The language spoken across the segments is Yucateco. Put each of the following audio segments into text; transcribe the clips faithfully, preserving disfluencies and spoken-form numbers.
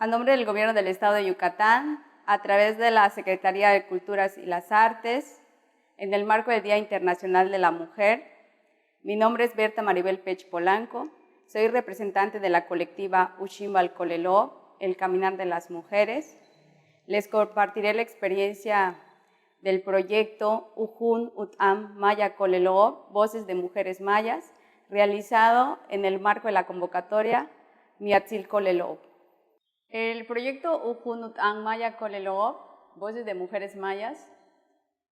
A nombre del Gobierno del Estado de Yucatán, a través de la Secretaría de Culturas y las Artes, en el marco del Día Internacional de la Mujer, mi nombre es Berta Maribel Pech Polanco, soy representante de la colectiva Uximbal Kolelo, el Caminar de las Mujeres. Les compartiré la experiencia del proyecto Ujun Ut'am Maya Kolelo, Voces de Mujeres Mayas, realizado en el marco de la convocatoria Miatsil Kolelo. El proyecto Ujun Ut'am Maya Kolelo, Voces de Mujeres Mayas,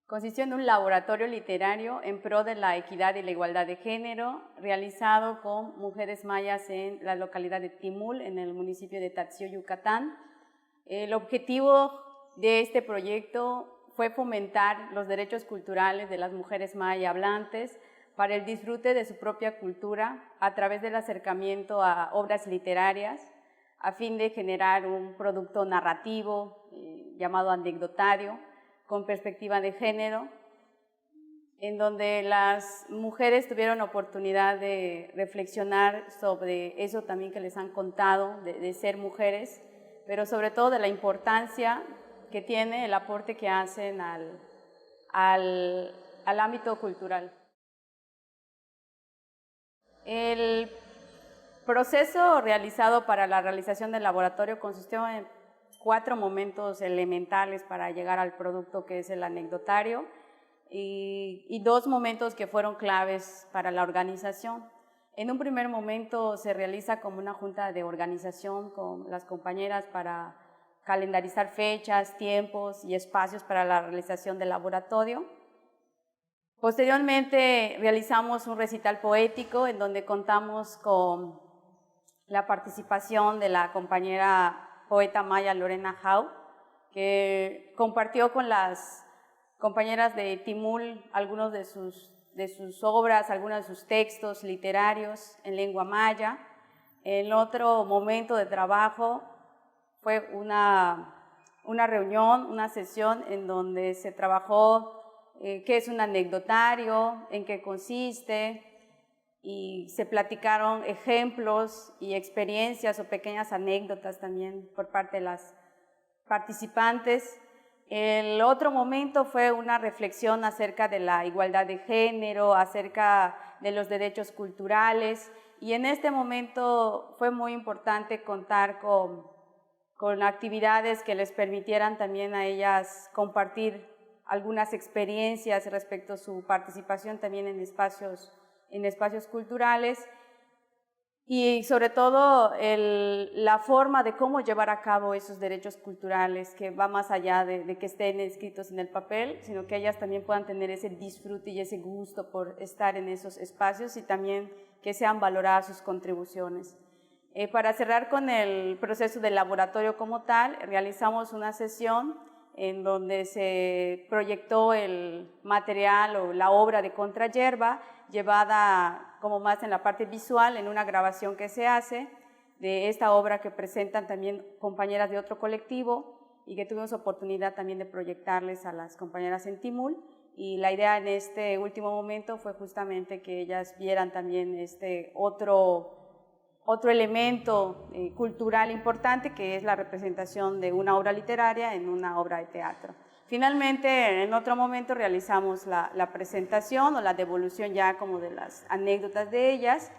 consistió en un laboratorio literario en pro de la equidad y la igualdad de género, realizado con mujeres mayas en la localidad de Timul, en el municipio de Tatsio, Yucatán. El objetivo de este proyecto fue fomentar los derechos culturales de las mujeres maya hablantes para el disfrute de su propia cultura a través del acercamiento a obras literarias, a fin de generar un producto narrativo, eh, llamado anecdotario, con perspectiva de género, en donde las mujeres tuvieron oportunidad de reflexionar sobre eso también que les han contado, de, de ser mujeres, pero sobre todo de la importancia que tiene el aporte que hacen al, al, al ámbito cultural. El proceso realizado para la realización del laboratorio consistió en cuatro momentos elementales para llegar al producto que es el anecdotario y, y dos momentos que fueron claves para la organización. En un primer momento se realiza como una junta de organización con las compañeras para calendarizar fechas, tiempos y espacios para la realización del laboratorio. Posteriormente realizamos un recital poético en donde contamos con la participación de la compañera poeta maya Lorena Jau, que compartió con las compañeras de Timul algunos de sus, de sus obras, algunos de sus textos literarios en lengua maya. En otro momento de trabajo fue una, una reunión, una sesión en donde se trabajó, eh, qué es un anecdotario, en qué consiste, y se platicaron ejemplos y experiencias o pequeñas anécdotas también por parte de las participantes. El otro momento fue una reflexión acerca de la igualdad de género, acerca de los derechos culturales, y en este momento fue muy importante contar con, con actividades que les permitieran también a ellas compartir algunas experiencias respecto a su participación también en espacios, en espacios culturales. Y sobre todo el, la forma de cómo llevar a cabo esos derechos culturales, que va más allá de, de que estén escritos en el papel, sino que ellas también puedan tener ese disfrute y ese gusto por estar en esos espacios y también que sean valoradas sus contribuciones. Eh, para cerrar con el proceso del laboratorio como tal, realizamos una sesión en donde se proyectó el material o la obra de Contra Yerba, llevada como más en la parte visual, en una grabación que se hace de esta obra que presentan también compañeras de otro colectivo y que tuvimos oportunidad también de proyectarles a las compañeras en Timul. Y la idea en este último momento fue justamente que ellas vieran también este otro, otro elemento, eh, cultural importante, que es la representación de una obra literaria en una obra de teatro. Finalmente, en otro momento realizamos la, la presentación o la devolución ya como de las anécdotas de ellas,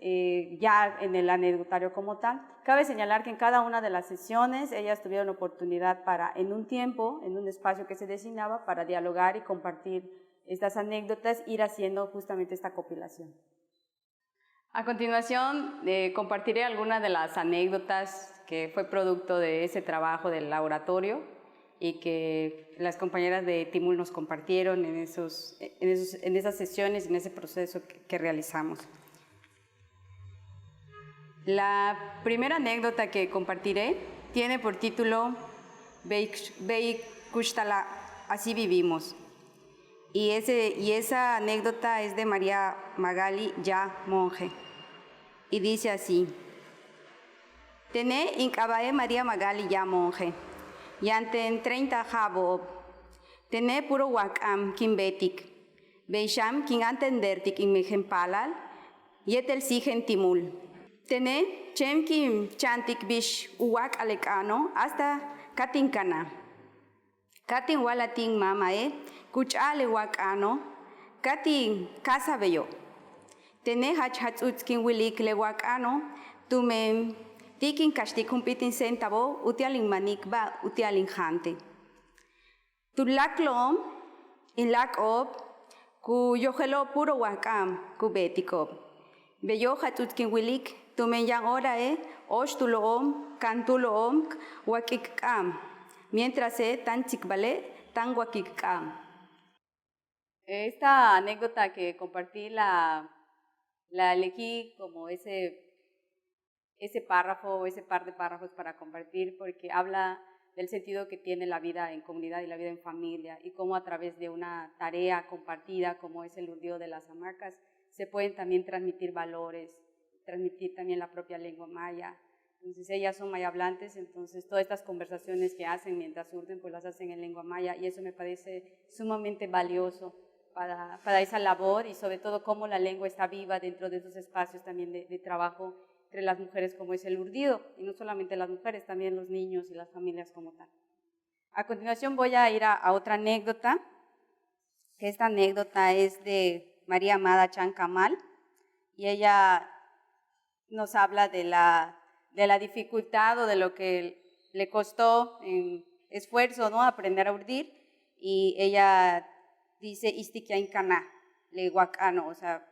eh, ya en el anecdotario como tal. Cabe señalar que en cada una de las sesiones ellas tuvieron oportunidad para, en un tiempo, en un espacio que se designaba, para dialogar y compartir estas anécdotas, ir haciendo justamente esta compilación. A continuación, eh, compartiré algunas de las anécdotas que fue producto de ese trabajo del laboratorio y que las compañeras de Timul nos compartieron en esos, en esos, en esas sesiones, en ese proceso que, que realizamos. La primera anécdota que compartiré tiene por título Beik-, Beikuchtala, así vivimos. Y ese, y esa anécdota es de María Magali Ya Monje. Y dice así: Tene in k'aaba'e' María Magali Ya Monje. Yanten treinta ja'ab bo'ob. Tene puro waj k'am kin beetik. Bey xan kin antendertik in mejen paalal yéetel síijen Timul. Tene' chéen kin cha'antik bix u wáak'al le k'aano' hasta ka tin kanaj. Ka tin wa'alaj tin máamae' ku ch'a'al le wáak'aano' ka tin ka'asaj beyo'. Tene' jach jats'uts kin wilik le wáak'aano' tumen ti' kin kaxtik jump'íit in centavo uti'al in manik ba'al uti'al in jaantej. Tu láaklo'on in láako'ob ku yojelo' puro wáak'a'an ku beetiko'ob. Beyo' jats'uts kin wilik tumen yaan horae' óoxtulo'on, kaantulo'on, wakik k'a'am. Mientrase' táan tsikbale' táan wakik k'a'am. Esta anécdota que compartí la, la elegí como ese ese párrafo, ese par de párrafos para compartir, porque habla del sentido que tiene la vida en comunidad y la vida en familia, y cómo a través de una tarea compartida como es el urdido de las hamacas, se pueden también transmitir valores, transmitir también la propia lengua maya. Entonces, ellas son mayablantes, entonces todas estas conversaciones que hacen mientras urden, pues las hacen en lengua maya, y eso me parece sumamente valioso para, para esa labor y sobre todo cómo la lengua está viva dentro de esos espacios también de, de trabajo entre las mujeres como es el urdido, y no solamente las mujeres, también los niños y las familias como tal. A continuación voy a ir a, a otra anécdota, que esta anécdota es de María Amada Chan Camal, y ella nos habla de la, de la dificultad o de lo que le costó en esfuerzo, ¿no? Aprender a urdir, y ella dice, istikiain kana le wáak'aano', o sea,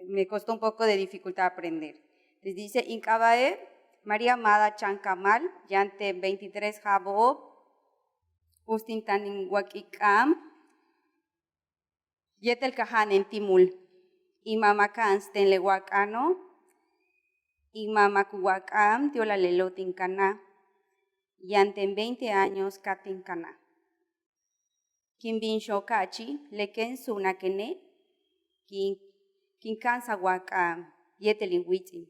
me costó un poco de dificultad aprender. Entonces dice, in k'aaba'e' María Amada Chan Camal, yaan ten veintitrés ja'abo'ob, uts tin táan in wakik k'a'am yéetel kaja'anen ti' múul. In máamaka'ans ten le wáak'aano', in máamak u wáak'a'an ti' óolal lelo' tin kanaj. Yaan ten veinte años ka tin kanaj. Kin bin xoka'achi' le kéen suunakene', kin, kin ka'ansaj wáak'a'an yéetel in wíits'in,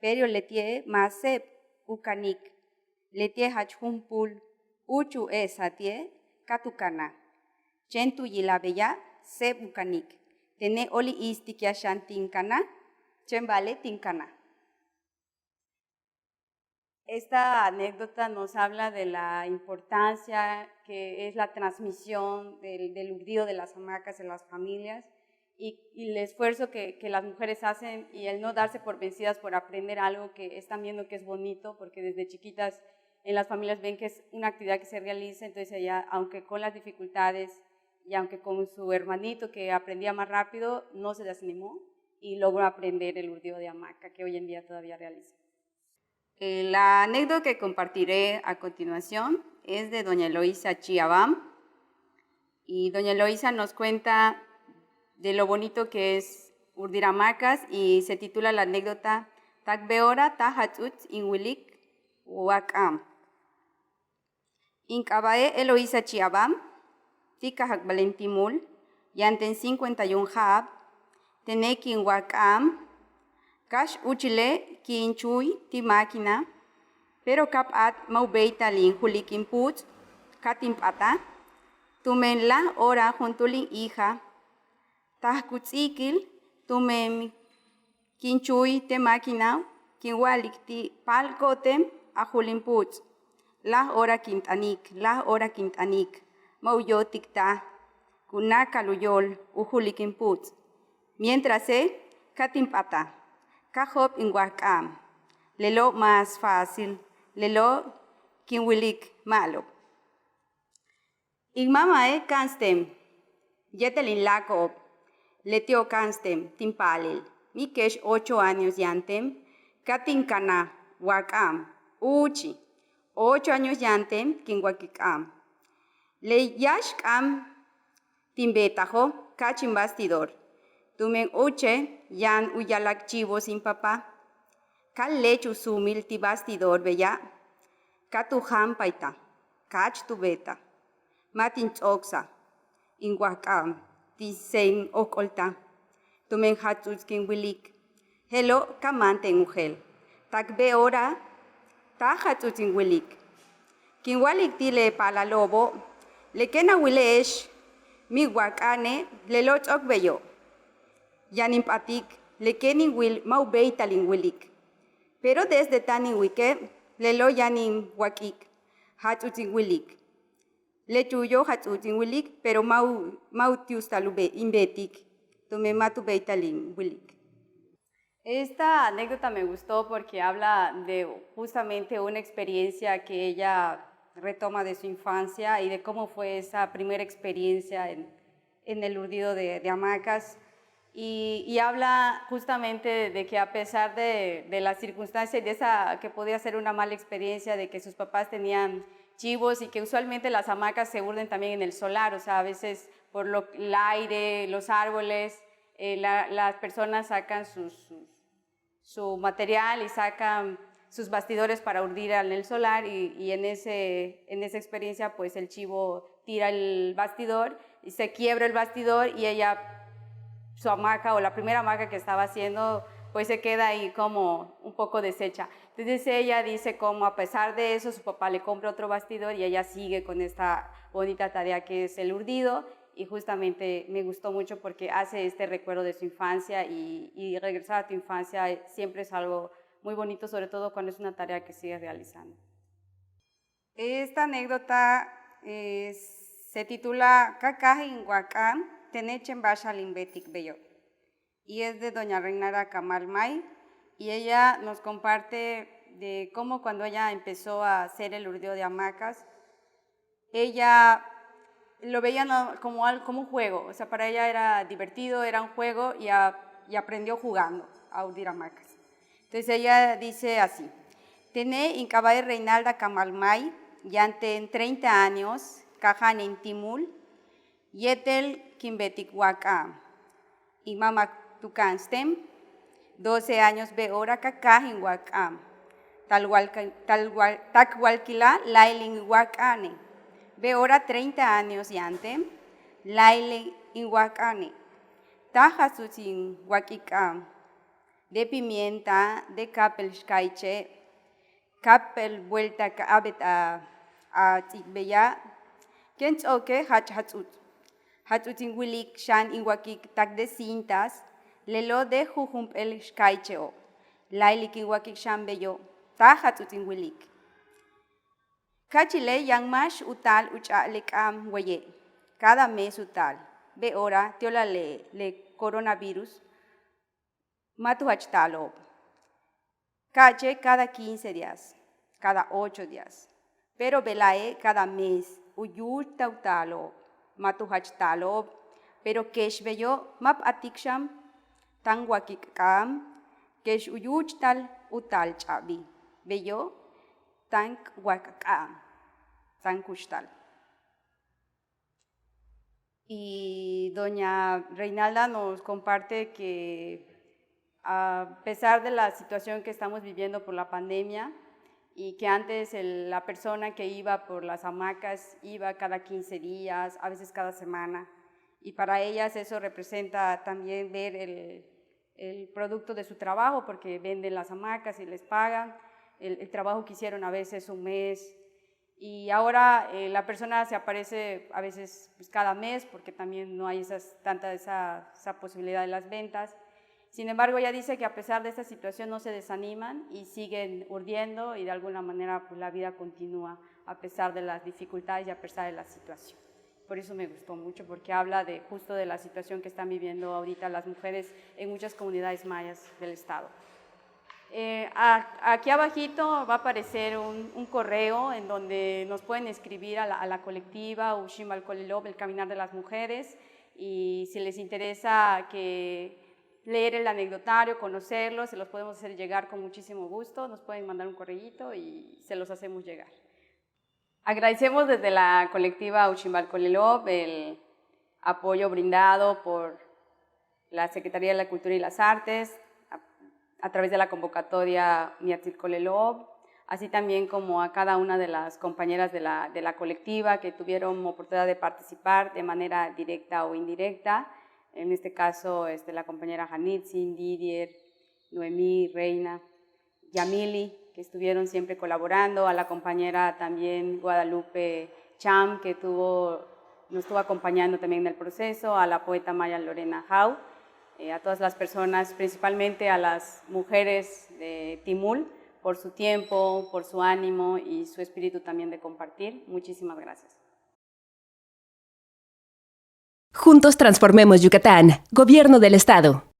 pero leti'e' ma' séeb u kanik. Leti'e' jach jumpúul úuch u e'esaj ti'e' ka tu kanaj. Chéen tu yilaj beya' séeb u kanik. Tene' óoli' istikiaj xan tin kanaj, chéen ba'ale' tin kanaj. Esta anécdota nos habla de la importancia que es la transmisión del, del urdido de las hamacas en las familias y, y el esfuerzo que, que las mujeres hacen y el no darse por vencidas por aprender algo que están viendo que es bonito, porque desde chiquitas en las familias ven que es una actividad que se realiza, entonces ella, aunque con las dificultades y aunque con su hermanito que aprendía más rápido, no se desanimó y logró aprender el urdido de hamaca que hoy en día todavía realiza. Eh, la anécdota que compartiré a continuación es de doña Eloísa Chiabam. Y doña Eloísa nos cuenta de lo bonito que es urdir hamacas y se titula la anécdota Tak be'oora taal jats'uts in wilik wáak'a'an. In k'aaba'e' Eloísa Chiabam, ti' kajakbalen ti' múul, yaan ten cincuenta y un ja'ab. Tene' kin wáak'a'an, ka'aj úuchile' kin chuuy ti' máquina, pero ka p'áat ma' u béeytal in julik in puuts', ka tin p'áataj, tumen láaj hora juntúul in hija taal ku ts'íikil, tumen kin chuuy te' máquinao', kin wa'alik ti' paal ko'otem a jul in puuts'. Láaj hora kin t'anik, láaj hora kin t'anik, ma' u yóotiktaj, ku náakal u yóol u julik in puuts'. Mientrase' ka tin p'áataj, ka jóob in wáak'a'an. Lelo' más fácil, lelo' kin wilik ma'alob. In máamae' ka'ans ten yéetel in láako'ob, leti'o' ka'ans ten tin paalil. Mi kex ocho años yaan ten ka tin kanaj wáak'a'an, úuchi', ocho años yaan ten kin wakik k'a'am. Le yáax k'a'am tin beetajo' ka'ach in bastidor, tumen úuche' yaan u ya'ala'al chivos in papá. Ka lech u suumil ti' bastidor beya', ka tu jáampaytaj, ka'ach tu beetaj. Ma' tin ts'o'oksaj in wáak'a'an ti' séen ojk'oltaj, tumen jats'uts kin wilik. Je'elo' ka máan ten u jeel. Tak be'oora taal jats'uts in wilik. Kin wa'alik ti' le paalalo'obo', le kéen a wile'ex mi wáak'a'ane', lelo' ts'o'ok beyo'. Yaan in p'atik le kéen in wil ma' u béeytal in wilik. Pero desde táan in wike' lelo' yaan in wakik' jats'uts in wilik. Le chuuyo' jats'uts in wilik, pero ma' u ma' u tiustal u be in beetik tumen ma' tu béeytal in wilik. Esta anécdota me gustó porque habla de justamente una experiencia que ella retoma de su infancia y de cómo fue esa primera experiencia en, en el urdido de, de hamacas. Y, y habla justamente de que a pesar de, de la circunstancia y de esa que podía ser una mala experiencia de que sus papás tenían chivos y que usualmente las hamacas se urden también en el solar, o sea, a veces por lo, el aire, los árboles, eh, la, las personas sacan sus, sus su material y sacan sus bastidores para urdir en el solar y, y en, ese, en esa experiencia pues el chivo tira el bastidor y se quiebra el bastidor y ella, su hamaca o la primera hamaca que estaba haciendo pues se queda ahí como un poco deshecha. Entonces ella dice cómo a pesar de eso su papá le compra otro bastidor y ella sigue con esta bonita tarea que es el urdido y justamente me gustó mucho porque hace este recuerdo de su infancia y, y regresar a tu infancia siempre es algo muy bonito, sobre todo cuando es una tarea que sigues realizando. Esta anécdota eh, se titula Ka káaj in wa'ak'a'an, tene' chéen báaxal in beetik beyo'. Y es de doña Reinalda Camal May, y ella nos comparte de cómo cuando ella empezó a hacer el urdido de hamacas, ella lo veía como, como un juego, o sea, para ella era divertido, era un juego y, a, y aprendió jugando a urdir hamacas. Entonces ella dice así, tene' in k'aaba'e' Reinalda Camal May, yaan teen treinta años, káaja'an in tíimul, yéetel kin beetik wa'ak'a'an. In máamak tu ka'ans teen, doce años be'oora ka káaj in wa'ak'a'an. Taal wal, taal wal, tak walkila' láayli' in wa'ak'a'ane'. Be'oora treinta años yaan teen, láayli' in wa'ak'a'ane'. Taal jats'uts in wakik' k'a'an. De pimienta, de ka'ap'éel xka'iche', ka'ap'éel buelta ka'abéet a, a ts'íib beya', kéen ts'o'oke' jach jats'uts. Jats'uts in wilik xan in wakik tak de cintas, lelo' de jujunp'éel xka'iche'o'. Láayli' kin wakik xan beyo', taal jats'uts in wilik. Ka'achile' yaan máax u taal u ch'a'al le k'áam waye', cada mes u taal. Be'oora ti' o'olale' le coronavirus, ma' tu jach taalo'ob. Ka'ache' cada quince días, cada ocho días. Pero bejla'e' cada mes u yúuchtal u taalo'ob, ma' tu jach taalo'ob. Pero kex beyo' ma' p'atik xan táan wakik' k'a'an, kex u yúuchtal u taal ch'a'abil. Beyo' táan k wa'ak' k'a'an, táan kuxtal. Y doña Reinalda nos comparte que a pesar de la situación que estamos viviendo por la pandemia y que antes el, la persona que iba por las hamacas iba cada quince días, a veces cada semana, y para ellas eso representa también ver el, el producto de su trabajo, porque venden las hamacas y les pagan el, el trabajo que hicieron a veces un mes, y ahora eh, la persona se aparece a veces pues, cada mes porque también no hay esas, tanta esa, esa posibilidad de las ventas. Sin embargo, ella dice que a pesar de esta situación no se desaniman y siguen urdiendo y de alguna manera pues, la vida continúa a pesar de las dificultades y a pesar de la situación. Por eso me gustó mucho, porque habla de justo de la situación que están viviendo ahorita las mujeres en muchas comunidades mayas del estado. Eh, a- aquí abajito va a aparecer un, un correo en donde nos pueden escribir a la, a la colectiva Uximbal Kolelob, el Caminar de las Mujeres, y si les interesa que leer el anecdotario, conocerlo, se los podemos hacer llegar con muchísimo gusto, nos pueden mandar un correíto y se los hacemos llegar. Agradecemos desde la colectiva Uximbal Kolelob el apoyo brindado por la Secretaría de la Cultura y las Artes a, a través de la convocatoria Miatsil Kolelob, así también como a cada una de las compañeras de la, de la colectiva que tuvieron oportunidad de participar de manera directa o indirecta. En este caso, este, la compañera Janitsin, Didier, Noemí, Reina. Yamili, que estuvieron siempre colaborando, a la compañera también Guadalupe Cham, que tuvo, nos estuvo acompañando también en el proceso, a la poeta maya Lorena Jau, eh, a todas las personas, principalmente a las mujeres de Timul, por su tiempo, por su ánimo y su espíritu también de compartir. Muchísimas gracias. Juntos transformemos Yucatán. Gobierno del Estado.